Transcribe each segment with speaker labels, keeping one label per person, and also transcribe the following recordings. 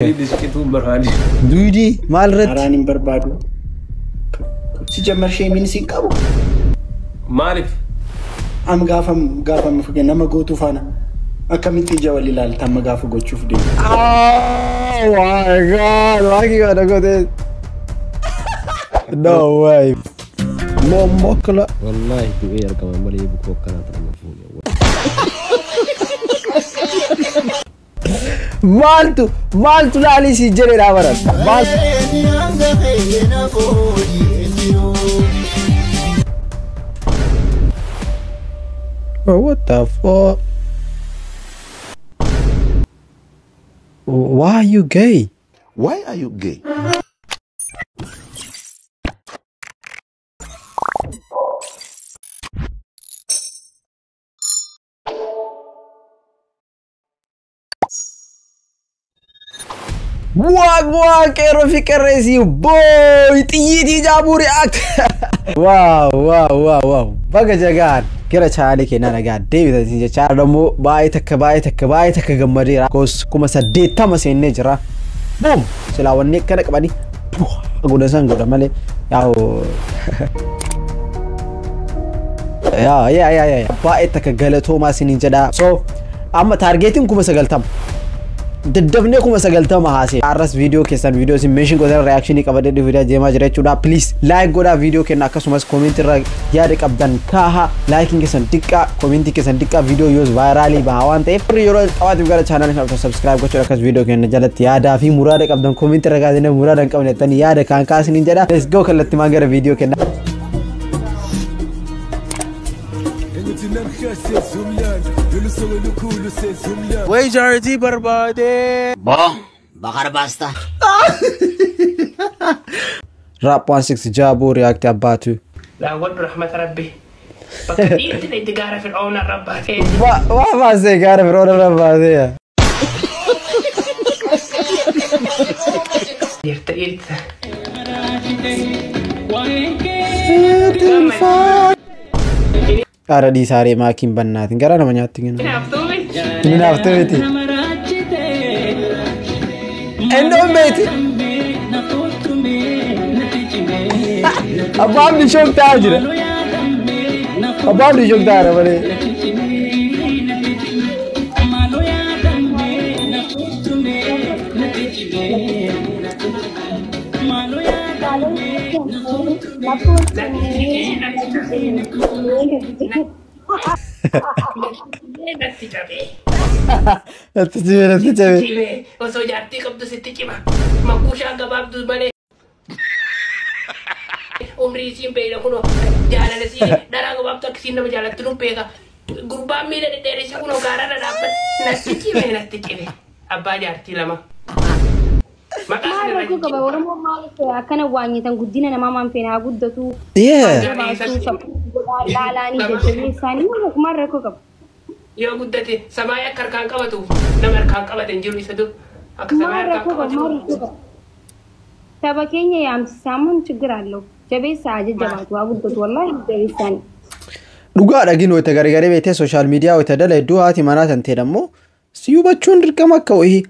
Speaker 1: Disqituu barbaade.
Speaker 2: Duudii maal irratti?
Speaker 3: Haraan hin barbaadu. Si jammar sheemiin si qabu.
Speaker 1: Maaliif?
Speaker 3: Am gaafa gaafa nama gootuu faana akkamitti ija wal ilaalta amma gaafa gochuuf deemu.
Speaker 2: Oh my God, maakii kana gootee. No way. Mommokla.
Speaker 4: Wallaahi du'ee argama malee bukoo akkanaa tana na fuune.
Speaker 2: Maaltu maaltu laalii si jedhee baran. Maaltu. Bro, what the fuck? Why are you gay?
Speaker 5: Why are you gay?
Speaker 2: Bu'aa bu'aa qeerroo fi qerreessi booy xiyyiitii jaabuu react. Wow wow wow wow, baga jagaan gara chaanaalii keenyaa nagaa deebitan jechaa immoo baay'ee takka baay'ee takka baay'ee takka gammadeera. Koos 80,000 seennee jira. Boom! Silaa wanni akkana qabanii godhan san godha malee yaa'u. Yaa yaa yaa yaa, baay'ee takka galatoomaa isiniin jedha. So amma targetiin 90,000. Daddafnee 90,000 haasee. Har'as viidiyoo keessan viidiyoo isin meeshin gootan reakshinii qabadee dhufuudhaa deemaa jira jechuudha. Please like godhaa viidiyoo kenna, akkasumas koomentii irra yaada qabdan kaahaa. Laayikiin keessan xiqqaa, koomentii keessan xiqqaa, viidiyoo yoos vaayiraalii bahaa waan ta'eef. Warri yeroo qabaatiif gara chaanaalii kana subscribe gochuudha, akkas viidiyoo kenna jalatti yaadaa fi muraada qabdan koomentii irra kaasanii muraada hin qabne jettanii yaada kaan kaasiniin jedha. Let's go, kallattimaan gara viidiyoo kenna.
Speaker 6: Way jaartii barbaade.
Speaker 7: Bo, bakar basta.
Speaker 2: Rap 16 Jaabuu react abbaatu.
Speaker 8: Daawwadhu rahmata rabbi. Bakka dhiirti itti gaara Fir'auna irra baatee.
Speaker 2: Waa baasee gaara Fir'auna irra baasee.
Speaker 8: Dhiirta dhiirta.
Speaker 2: Qaara dhiisaaree maakiin bannaatiin gara nama nyaatti kennu.
Speaker 8: Hinaaftuu miti.
Speaker 2: Inni naaftuu miti. Endoon beeti. Abbaan bishoon ta'aa jira. Abbaan bishoon ta'aa jira malee.
Speaker 8: Natti cabee.
Speaker 2: Natti cimee natti cimee.
Speaker 8: Cimee osoo jaartii qabdu sitti cima. Makkuushaa gabaabduu malee. Umrii isiin beeyna kunoo jaalala isiin dharaa gabaabdu akka isiin nama jaalattu nu beeka. Gurbaan miila dhedheeressa kunoo gaararra dhaabbata. Natti cimee natti cimee. Abbaa jaartii lama. Maqaa
Speaker 9: Maal
Speaker 8: sanarra
Speaker 9: rakkoo qaba? Oromoon maaliif akkana waanyitan guddina namaa maan feena haa guddatu.
Speaker 2: Yeah.
Speaker 9: Laalaanii jajjabeessaanii maal rakkoo qaba?
Speaker 8: Yoo guddate samaayii akka harkaan qabatuuf nama harkaan qabate hin jiru isa dur. Akka samaayii
Speaker 9: Maal
Speaker 8: harkaan
Speaker 9: rakkoo qaba? Maal
Speaker 8: qabatuuf.
Speaker 9: rakkoo qaba? Saba keenya yaamsisaa mun ችግር አለው? Jabeessaa haa jajjabaatu haa guddatu wallaahi jabeessaanii.
Speaker 2: Dhugaadha gin wayita gargaree beektee sooshaal miidiyaa wayita dala hedduu haati manaa tan ta'e ammoo si hubachuun dirqama akka wayii.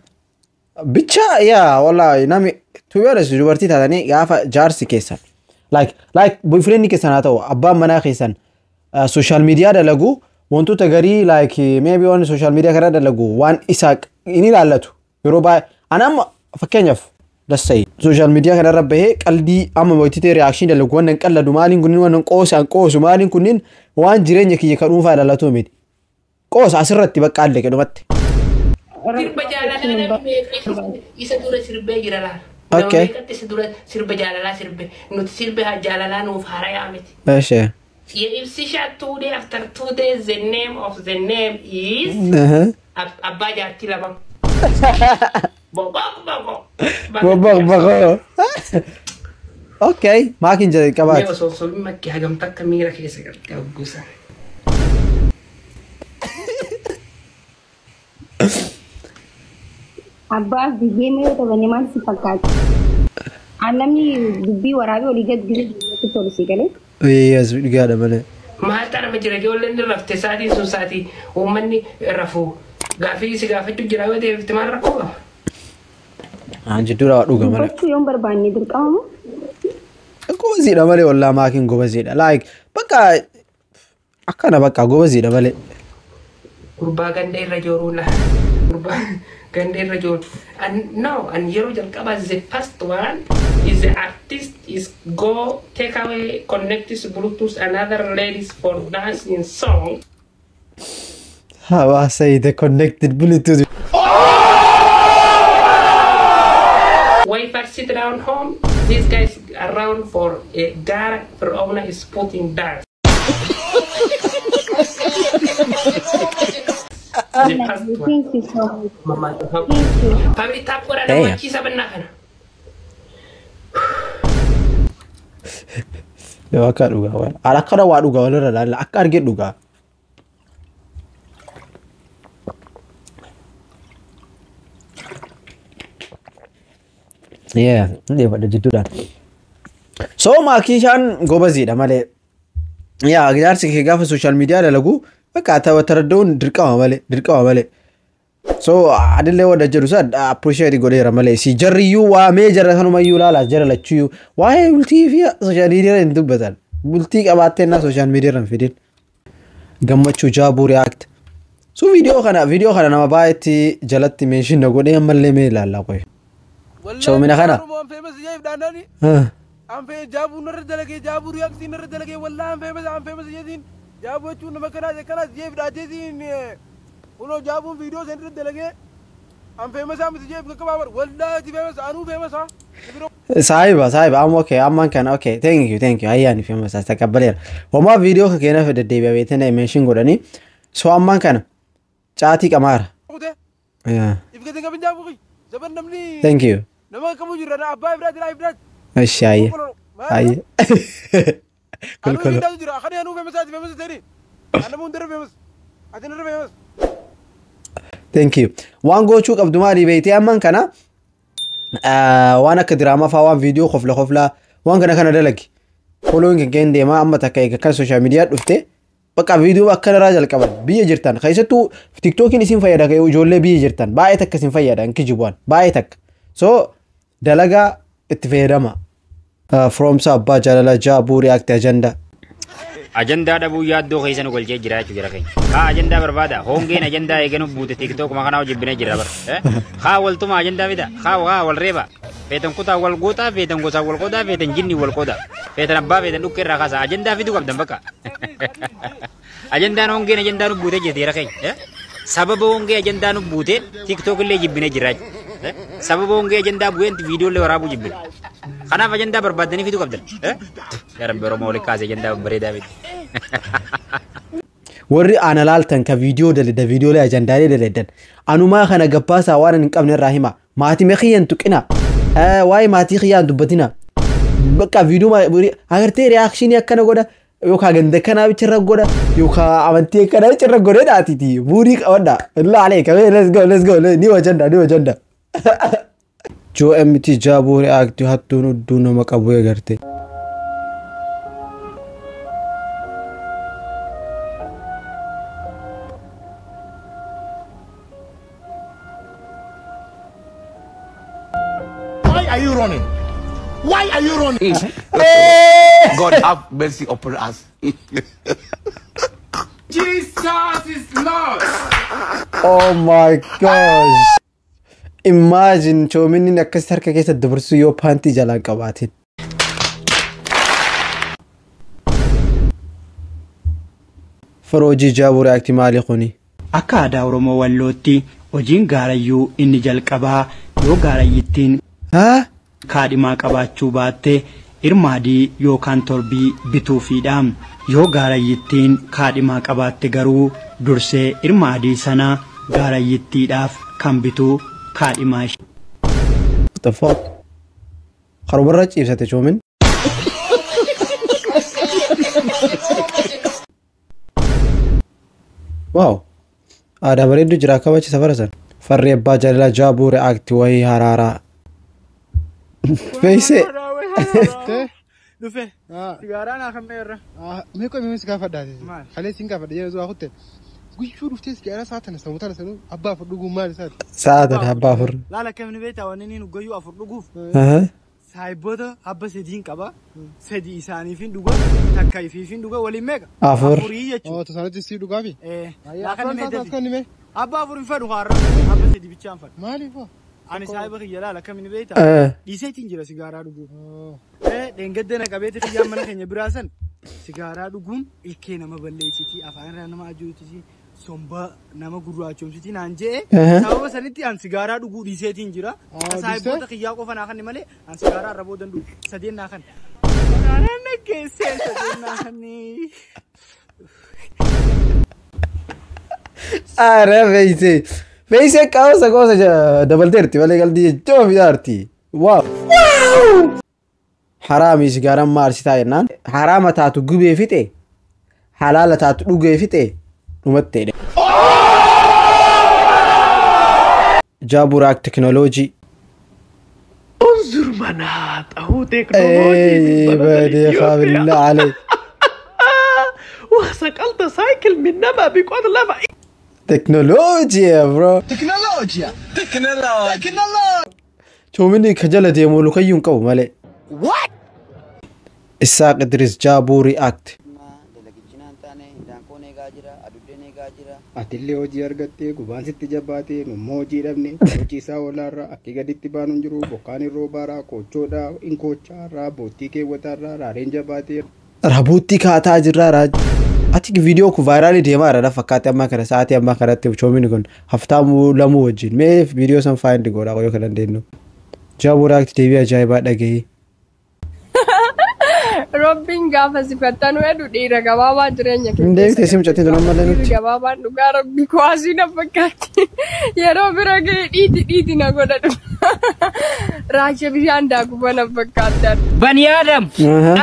Speaker 2: Bicha yaa wallaahi nami to be honest dubartii taatanii gaafa jaarsi keessan like boyfriend keessan haa ta'u abbaan manaa keessan sooshaal miidiyaa dalagu wantoota garii like maybe waan sooshaal miidiyaa kana dalagu waan isa hin ilaallatu yeroo baay'ee ana amma fakkeenyaaf let's say sooshaal miidiyaa kanarra bahee qaldii amma wayititee reakshinii dalagu waan hin qalladu maaliin kunniin waan hin qoosu an qoosu maaliin kunniin waan jireenya kiyya kan dhuunfaa ilaallatu miti qoosa asirratti bakka alle qedhumatti.
Speaker 8: Sirba jaalalaa namni meeqa isa dura sirbee jira laala. Nama
Speaker 2: Okay.
Speaker 8: meeqatti isa dura sirba jaalalaa sirbe. Nuti sirba jaalalaa nuuf haarayaa miti.
Speaker 2: Eshee.
Speaker 8: Ibsisha 2 day after 2 days the name of the name is abbaa jaartii lama. Boqoq boqoq.
Speaker 2: Bobbaq baqoo. Okay, maakiin jedhe
Speaker 8: Mee
Speaker 2: qabaati.
Speaker 8: osoo sobin makkii hagam takka miira keessa galtee hogguusan.
Speaker 9: Abbaa biyyee mee yoo taphanne maal si fakkaata? Namni dubbii waraabee olii gad gisee tolu si galee.
Speaker 2: Yes, dhugaadha malee.
Speaker 8: Maal ta'a jira ijoolleen ni rafte sa'aatiin sun sa'aatii uummanni rafu. Gaafii si gaafachuu jira yoo deebifte maal rakkoo qaba?
Speaker 2: Aan jidduudha dhuga malee.
Speaker 9: Dubbachuu yoon barbaanne dirqama moo?
Speaker 2: Gobaziidha malee wallaa maakiin gobaziidha. Like bakka akkana bakka gobaziidha malee.
Speaker 8: Gurbaa ganda irra jooruu la. Gurbaa ganda irra jooru. And no, and yeroo jalqabaa the first one is the artist is go take away connect this Bluetooth another ladies for dancing song.
Speaker 2: Hawaasa the connected Bluetooth.
Speaker 8: Wi-Fi sit down home. These guys around for a gara Fir'auna is putting dance. The first one.
Speaker 9: Thank you so much.
Speaker 8: Mama,
Speaker 9: Thank you.
Speaker 8: Family tap godhaa
Speaker 2: Damn.
Speaker 8: nama bannaa kana.
Speaker 2: Yoo akka dhugaa waan. Akkana waa dhugaa walirra laalla akka arge dhugaa. Yeah, deemadha jidduudhaan. So maakishaan gobaziidha malee. Yaa jaarsi kee gaafa social media dalagu bakka taraddoon dirqama malee dirqama malee. So adillee wada jedhu san appreciate godheera malee si jarriyyuu waamee jara sanumayyuu laala jara lachuyyuu waa'ee bultii fi social media hin dubbatan. Bultii qabaattennaa social media irra hin fidin. Gammachuu Jaabuu react. So viidiyoo kana nama baay'eetti jalatti mention na godhee ammallee mee ilaallaa qoy. Soomina kana.
Speaker 6: Oromoon famous jeef dhaannani. An fee jaabuu narra dalagee jaabuu react narra dalagee wallaahi an famous an famous jeetiin jaabuu jechuun nama kanaas akkanaas jeef dhaateetiin kunoo jaabuun viidiyoo san irra dalagee an famous miti jeef qaqqabaa bar wallaahi ati famous anuu famous haa.
Speaker 2: Saahiba saahiba amma okay ammaan kana okay, thank you, thank you. Ayyaani famous as taqabbaleera. Homaa viidiyoo kan keenyaaf deddeebi'a beektan mention godhanii so ammaan kana caatii qamaara.
Speaker 6: Kutee
Speaker 2: Yeah.
Speaker 6: if gatiin qabin jaabuu zaban namni
Speaker 2: Thank you.
Speaker 6: nama kamuu jira abbaa ibiraati laa ibiraati.
Speaker 2: Ishi ayye. Ayye.
Speaker 6: Anuu
Speaker 2: Kolkolo.
Speaker 6: ibiraatu jira akani anuu famous ati famous ta'ini. Anuu hundarra famous ati narra famous.
Speaker 2: Thank you. Waan gochuu qabdu maali beektee ammaan kana waan akka diraamaa fa'aa waan viidiyoo kofla koflaa waan kana kana dalagi. Following kan keen deemaa amma takka eega kan social media dhufte bakka viidiyoo akkanarraa jalqaban biyya jirtan keessattuu tiktookiin isin fayyada ijoollee biyya jirtan baay'ee takka isin fayyada hin kijibu'an baay'ee takka. So dalagaa itti fayyadama. Firoomsa abbaa jaalala Jaabuu react agenda.
Speaker 5: Ajandaa dhabuu yaaddoo keessa nu galchee jira jechuudha jara keenya. Haa ajandaa barbaada. Hongeen ajandaa eeganu buute tiktook makanaa hojii jira bara. Haa waltuma ajandaa fida. Haa haa wal reeba. Feetan kutaa wal gootaa, feetan gosaa wal qoodaa, feetan jinni wal qoodaa. Feetan abbaa feetan dhukkee irraa kaasa. Ajandaa fiduu qabdan bakka. Ajandaan hongeen ajandaa nu buute jirti jara keenya. Sababa hongee ajandaa nu buute tiktook illee jibbinee jira jechuudha. Sababa hongee ajandaa bu'een viidiyoo illee waraabuu jibbine. Kanaaf ajandaa barbaaddanii fiduu qabdan. Yaa Rabbi Oromoo waliin kaasee ajandaa bareedaa fidi.
Speaker 2: Warri ana laaltan ka viidiyoo daleda viidiyoolee ajandaalee daledan anumaa kana gabbaasaa waan hin qabne irraa hima maatii kiyyan tuqina waa'ee maatii kiyyaan dubbatina bakka viidiyoo agartee reaction akkana godha yookaan ganda kanaa bicharra godha yookaan amantii akkanaa bicharra godhee dhaatiti buurii qabadha illaalee qabee let's go, let's go, ni wajanda ni wajanda. Joo MT Jaabuu react hattuun udduu nama qabu eegarte.
Speaker 10: Why are you running? Why are you running?
Speaker 11: God have mercy upon us.
Speaker 6: Jesus is Lord.
Speaker 2: Oh my gosh. Imagine choominni akkasitti harka keessa dabarsuu yoo paantii jalaan qabaatin. Firoojii Jaabuu react maali kuni?
Speaker 3: Akka aadaa Oromoo Wallootti hojiin gaarayyuu inni jalqabaa yoo gaarayyittiin kaadhimaa qabaachuu baatte irmaadii yookaan torbii bituufiidha. Yoo gaarayyittiin kaadhimaa qabaatte garuu dursee irmaadii sana gaarayyittiidhaaf kan bituu kaadhimaa ishee.
Speaker 2: What the fuck? Karumarra ciibsate choomin. Wow. Aadaa bareedduu jira kabachi safara san. Farri abbaa jaalala Jaabuu react wayii haraaraa. Feisee.
Speaker 6: Dhufe. Sigaaraa naa kan meerra.
Speaker 12: Mee qoy si gaafadhaati. Kalee siin gaafadha yeroo zuwaa kutte.
Speaker 6: Guyyuu dhuftee sigaaraa sa'a tana sammuu tana sanuu abbaa afur dhuguun maal isaati?
Speaker 2: Sa'a tana abbaa afur.
Speaker 3: Laala kamni beektaa wanni inni gayyuu afur dhuguuf. Saayiboota abba sadiin qaba. Sadi isaaniifin dhuga takka ifiifin dhuga waliin meeqa?
Speaker 2: Afur.
Speaker 3: Afurii jechuudha.
Speaker 6: Oo tasaanitti si dhugaafi?
Speaker 3: Laa Abbaa afur hin fedhu har'a. Abba sadi bichaan fedhu.
Speaker 6: Maaliif?
Speaker 3: Ani saayiba kiyya laala kamni beektaa? Dhiiseetiin jira sigaaraa dhuguuf. Dheengadda na qabeeti kiyyaan mana keenya biraa san sigaaraa dhuguun ilkee nama balleessitii afaan irraa nama ajoolchiti somba nama gurraachomsitii naan je'e sababa sanitti an sigaaraa dhuguu dhiiseetiin jira. Saayiboota kiyyaa qofa naa kanni malee an sigaaraa irra boodan dhugu sadeen naa kan. Waraana geessee sadeen naa kanni.
Speaker 2: Ara beeksee. Beeksee qaawwasa qoosa dabalteerti malee qalbii jechuu fidaarti. Waaw. Haraami sigaaraan maarsitaa jennaan. Haraama taatu gubee fixe halaala taatu dhugee fixe dhumatteedha. Jaaburaak teknooloojii.
Speaker 8: انظر مناطه تكنولوجي
Speaker 2: اي بدي بالله عليك.
Speaker 8: وثقلت سايكل من نبأ بقوة لفا.
Speaker 2: تكنولوجيا برو.
Speaker 10: تكنولوجيا تكنولوجيا.
Speaker 2: شو kajala deemu lukayyuun qabu malee.
Speaker 10: What?
Speaker 2: Isaaq Idris Jaabuu React.
Speaker 6: Atillee hojii argattee gubaan sitti jabaatee nummoo hojii dhabne hojii isaa olaarraa akki gaditti baanu hin jiru bokkaan hin roobaaraa koochoodhaa hin koochaarraa boottii keewwataarraa raareen jabaatee.
Speaker 2: Rabuutti kaataa jirraa raaj. Ati viidiyoo kun vaayiraalii deemaa jira fakkaate ammaa kana sa'aatii ammaa kanatti choomini kun haftaamuu lamuu wajjin mee viidiyoo san faayind godhaa qoyoo kan dandeenyu. Jaabuu React deebii ajaa'ibaa dhagahee.
Speaker 12: Robbiin gaafa sifattan heddu dhiira gabaabaa jireenya
Speaker 2: Hin deebitee si mucattii tun ammallee
Speaker 12: Dhiirri
Speaker 2: nuti.
Speaker 12: gabaabaan dhugaa rabbi kuwaasii na fakkaatti. Yeroo bira ga'e dhiiti dhiiti na godha dhufa. Raasha bishaan daakuu na fakkaatti.
Speaker 13: Bani Adam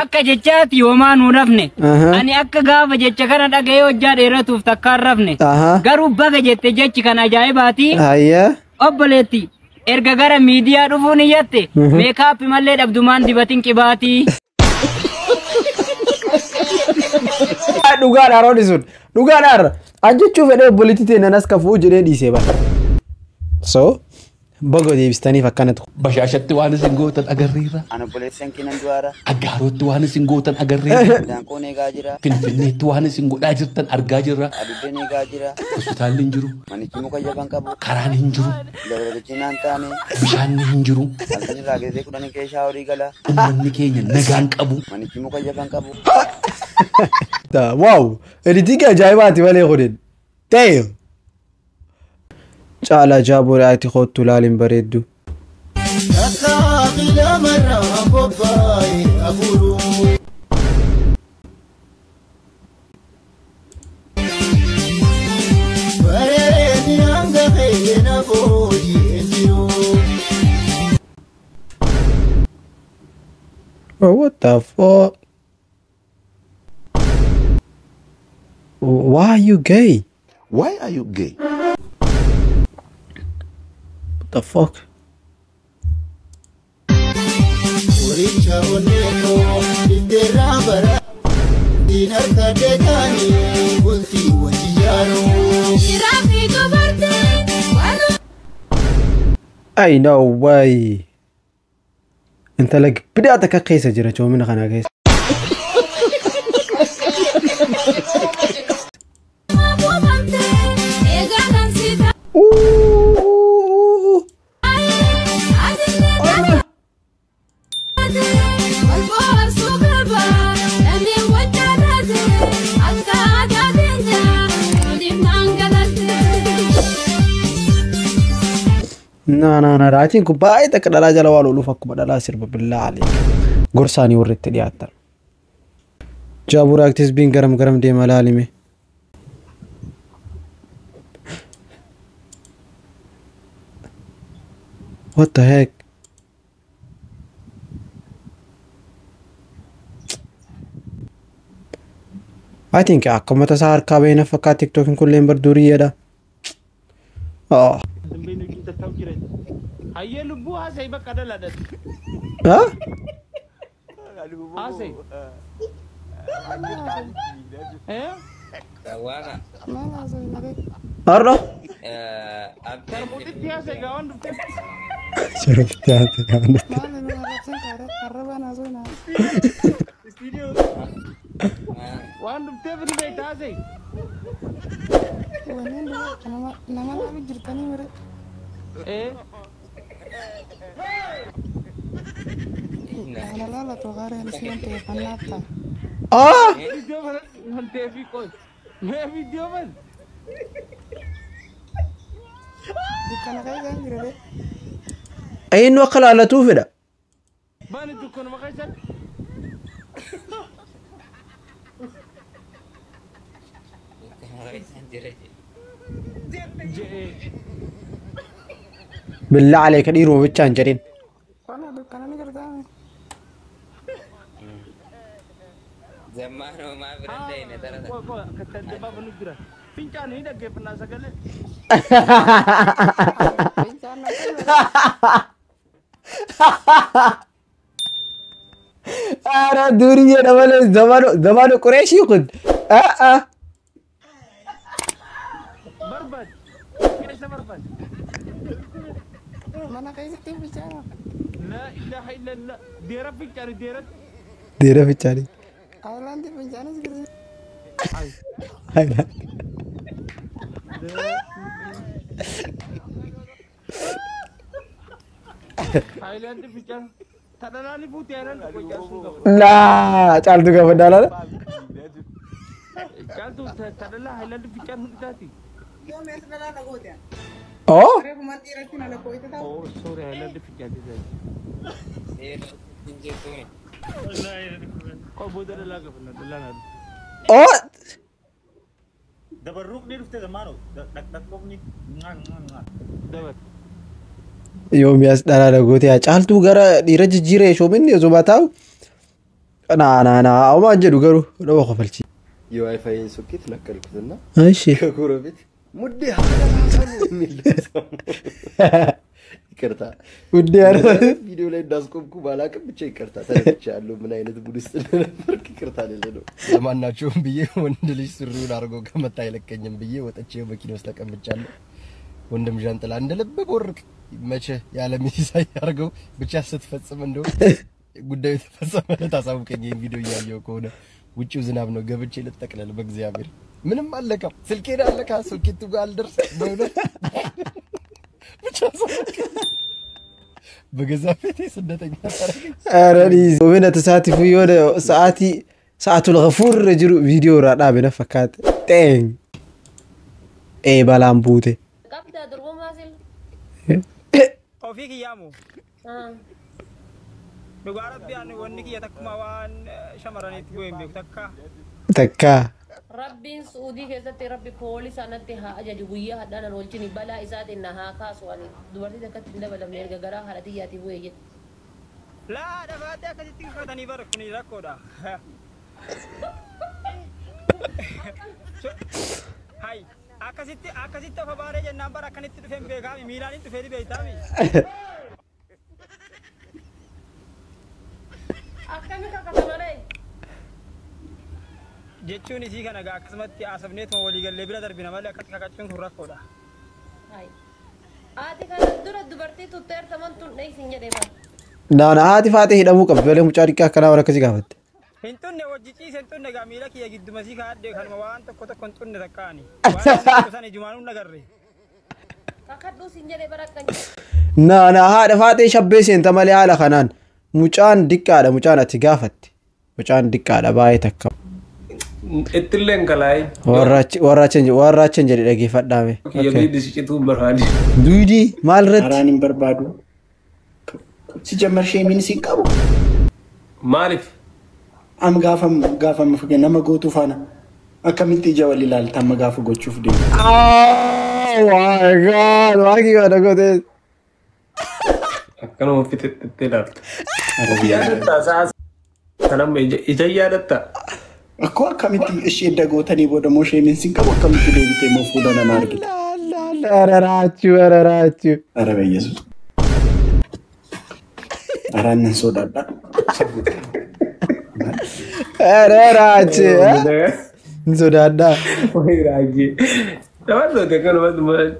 Speaker 13: akka jechaati homaa nuu rafne. Ani akka gaafa jecha kana dhaga'ee hojjaa dheeratuuf takka hin rafne. Garuu baga jette jechi kan ajaa'ibaati.
Speaker 2: Ayyaa.
Speaker 13: Obboleetti erga gara miidiyaa dhufuun iyyatte meekaappii malee dhabdumaan dibatin qibaatii.
Speaker 2: Dhugaadha roodhi sun dhugaadha an jechuu fedhee obboleettii ta'e nanas kafuu jedhee dhiisee bara. So baga deebistaniif akkanatu.
Speaker 11: Bashaashatti waan isin gootan agarreerra.
Speaker 7: Ani obboleessan kinan du'aara.
Speaker 11: Aggaarotti waan isin gootan agarreerra.
Speaker 7: Daanqoon eegaa jira.
Speaker 11: Finfinneetti waan isin godhaa jirtan argaa jirra.
Speaker 7: Aduddeen eegaa jira.
Speaker 11: Hospitaalli hin jiru.
Speaker 7: Manichi muka jaban qabu.
Speaker 11: Karaan hin jiru.
Speaker 7: Dargaggeessi naan taane.
Speaker 11: Bishaanni hin jiru.
Speaker 7: Halkan irraa geessee kudhanii keessaa horii gala.
Speaker 11: Uummanni keenya nagaan qabu.
Speaker 7: Manichi muka jaban qabu.
Speaker 2: Waaw editingii ajaa'ibaati malee kunin. Damn. Caalaa Jaabuu React kottu laaliin bareeddu. Bro, what the fuck? Why are you gay?
Speaker 10: Why are you gay?
Speaker 2: What the fuck? Ay no way. Inta lag bidaata ka keessa jira choomina kana keessa. Na na na raatiin kun baay'ee takka dhalaa jala waan ooluuf akkuma dhalaa sirba billaa alee gorsaanii warri itti dhiyaatan. Jaabuu React hizbiin garam garam deema laalime. What the heck? I think akkuma tasaa harkaa bahee na fakkaata TikTokin kulleen bar duuriyyeedha. Oh.
Speaker 8: Hayyee lubbuu haasa'e bakka dhaladhatu.
Speaker 2: Huh?
Speaker 8: Haasa'e.
Speaker 2: Har'a.
Speaker 6: Waan dhufteef ni beektaa haasa'e.
Speaker 14: Nama lama jirtanii mire. Kana laalatu gaareen si wanti fannaaf ta'a.
Speaker 2: Ah!
Speaker 6: Viidiyoo kana wanteefi qoy. Mee viidiyoo ban.
Speaker 14: Dukkana keessa hin jirre.
Speaker 2: Eenyu akka laalatuu fedha?
Speaker 6: Bani dukkanuma keessan.
Speaker 2: Billaa aleeka dhiiruma bichaan jedhin.
Speaker 14: Kana dukkana ni jirtaa.
Speaker 6: Qoy qoy akka tajjabaa banu jira. Fincaan ni dhaggeeffannaa sagalee.
Speaker 2: Ara durii malee zamanu Qureeshii kun.
Speaker 6: Barbaad. Keessa barbaad.
Speaker 14: Mana keessatti fincaana.
Speaker 6: Laa ilaaha illallah. Deera fincaani deera.
Speaker 2: Deera fincaani.
Speaker 14: Ayilaandii fincaanis jirti.
Speaker 2: Ayilaandii.
Speaker 6: Ayilaandii fincaan. Tadhalaani fuutee ayilaandii qoccaa sun qaba.
Speaker 2: Laa caaltu gaafadhaa laala.
Speaker 6: Caaltu tadhalaa ayilaandii fincaan hundi taati.
Speaker 2: Oh?
Speaker 6: Oh sorry ayilaandii fincaan taati. Qoy booda dhalaa gaafannaa dhalaa naa.
Speaker 2: Oh!
Speaker 15: Dabarruqni dhufte zamaano dhaqdhaqoqni.
Speaker 6: Dabar.
Speaker 2: Yoomiyaas dhalaala gootee caaltuu gara dhiira jijjiiree shoominni osoo taa'u. Naa naa naa homaan jedhu garuu nama kofalchi.
Speaker 16: የዋይፋይን ሶኬት ነቀልኩትና
Speaker 2: እሺ
Speaker 16: ከጎረቤት ሙዴ የሚል ይቅርታ
Speaker 2: ሙዴ
Speaker 16: ቪዲዮ ላይ እንዳስቆምኩ ባላቅም ብቻ ይቅርታ ተረድቻለሁ። ምን አይነት ቡድ ውስጥ እንደነበርክ ይቅርታ ልልህ ነው። ለማናቸውም ብዬ ወንድ ልጅ ሱሪውን አድርጎ ከመጣ አይለቀኝም ብዬ ወጥቼ መኪና ውስጥ ተቀምጫለሁ። ወንድም ዣንጥላ እንደ ልብ ቦርቅ መቼ ያለ ሚሳይ አድርገው ብቻ ስትፈጽም እንደው ጉዳዩ የተፈጸመ ዕለት አሳውቀኝ። ይሄን ቪዲዮ እያየሁ ከሆነ ውጪው ዝናብ ነው፣ ገብቼ ልጠቅለል። በእግዚአብሔር ምንም አለካም፣ ስልኬን አለካ፣ ሶኬቱ ጋር አልደርስ በእውነት ብቻ በገዛ ቤቴ ስደተኛ ታረገኝ።
Speaker 2: ኧረ Oomina tasaatiif yoo sa'aatii sa'aatul ghafuur irra jiru viidiyoo irraa dhaabe na fakkaate. Xeeng! Ee balaan buute.
Speaker 17: Qabdaa durbummaa sil.
Speaker 6: Ofii kiyyaamu. Dhugaa rabbi ani wanni kiyya takkuma waan shamarraniitti bu'ee hin beeku takka.
Speaker 2: Takka.
Speaker 17: Rabbiin Suudii keessatti rabbi poolisa natti haa ajaju guyyaa hadhaan oolchini balaa isaatiin na haa kaasu ani dubartii takkatti hin dabalamne erga garaa haadha xiyyaatii bu'ee jedhe.
Speaker 6: Laa dhabaatee akkasitti uffatanii bara kuni rakkoodha. Hai akkasitti akkasitti of abaaree jennaan bara akkanitti dhufee hin beekaami miilaan hin dhufee ni beektaami.
Speaker 17: Akkami kakata malee?
Speaker 6: Jechuun isii kana egaa akkasumatti haasofneetuma waliigallee bira darbina malee akkatti kakachuun kun rakkoodha.
Speaker 17: Hai. Haati kana dura dubartii tutteertaman tun dheeysin jedhee bara.
Speaker 2: Naana haati faatee hidhamuu qabdi malee mucaa xiqqaa akkanaa waan akkasii gaafatte.
Speaker 6: Hin xunne wajji ciise hin xunne egaa miila kiyya gidduma sii kaadde kanuma waan tokko tokko hin xunne takkaani. Waan tokko sana ijumaan hin agarre.
Speaker 17: Kakadhuu sin jedhee bara akkan.
Speaker 2: Naana haadha faatee shabbee seenta malee haala kanaan mucaan diqqaadha mucaan ati gaafatte. Mucaan diqqaadha baay'ee takka.
Speaker 1: Ittillee hin kalaayi.
Speaker 2: Warraachan jedhe dhageeffadhaame.
Speaker 1: Kiyya duwiddi si cituu barbaade.
Speaker 2: Duwidii maal irratti?
Speaker 18: Karaan hin barbaadu. Sijammar sheemiin si qabu.
Speaker 1: Maaliif?
Speaker 18: Am gaafa gaafa nama gootuu faana akkamitti ija wal ilaalta amma gaafa gochuuf deemu.
Speaker 2: Oh my God! Waaqii kana gootee.
Speaker 1: Akkanuma fixetti ilaalta. Yaadatta sa'a sanamma ija yaadatta.
Speaker 18: Akkoo akkamitti ishee edda gootanii booda immoo sheemiin si qabu akkamitti deebitee immoo fuula nama argita.
Speaker 2: ኧረ ናችሁ ኧረ ናችሁ።
Speaker 18: ኧረ በኢየሱስ ኧረ እነን sodaadha.
Speaker 2: ኧረ ናችሁ። Hin sodaadhaa.
Speaker 1: Wayi raajii. Taphattoota akkanumatti.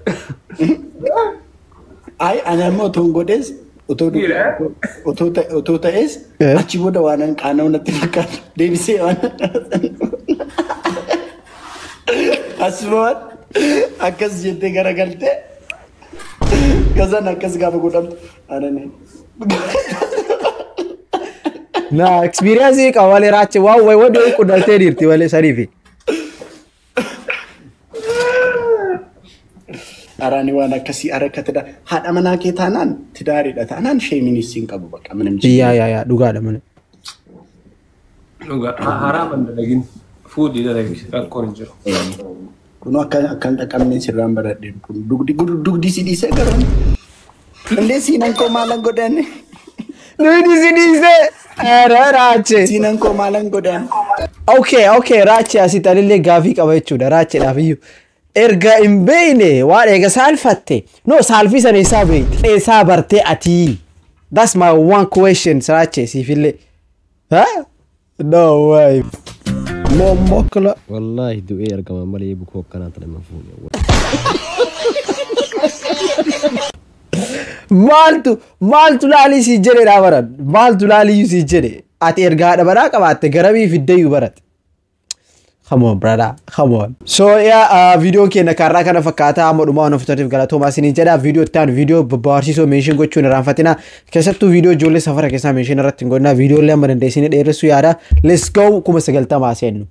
Speaker 18: Ay, ani ammoo otoo hin godhees otoo ta'es achi booda waan an qaana'u natti fakkaata. Deebisee waan asumaan akkas jettee garagaltee gazaan akkas gaafa godhamtu anani.
Speaker 2: Na experience qaba malee raache waan wayi wadii qunnamtee jirti malee saniifi.
Speaker 18: Araani waan akkasii harka tidhaa haadha manaa kee taanaan tidaariidha taanaan sheeminis hin qabu bakka mana.
Speaker 2: Yaa, dhugaadha mana.
Speaker 1: Dhugaa haraama hin dalagin, fuudhii dalagi, rakkoon hin jiru.
Speaker 18: Kun akka hin dhaqabne sirraan baradheen kun dugdi si dhiisee garuu. Illee siinan koo maalan godhan?
Speaker 2: Dugdi si dhiisee raache.
Speaker 18: Siinan koo maalan godhan?
Speaker 2: Okay, raache asitti anillee gaafii qaba jechuudha raacheedhaaf iyyuu. Erga hin beekne waan eega saalfatte, no, saalfii sana eessaa beekte, eessaa bartee ati? That's my one question, raache siifillee. Huh? No way. Mommokla.
Speaker 4: Wallaahi du'ee argama malee bukoo akkanaa tana hin fuune.
Speaker 2: Maaltu laalii si jedhe baran? Maaltu laalii si jedhe? Ati erga haadha manaa qabaatte garabii fiddeeyyuu barate. Come on, brother. Come on. So, yeah, viidiyoon keenya kaarraa kana fakkaata. Amma dhumaa waan ofiisaatiif galatoomaa isinii jedha. Viidiyoo itti aanu viidiyoo babbaarsiisoo mention gochuun irraanfatina. Keessattuu viidiyoo ijoollee safara keessaa mention irratti hin godhina. Viidiyoo illee amma dandeessinee dheeressuu yaada. Let's go, 90,000 seennu.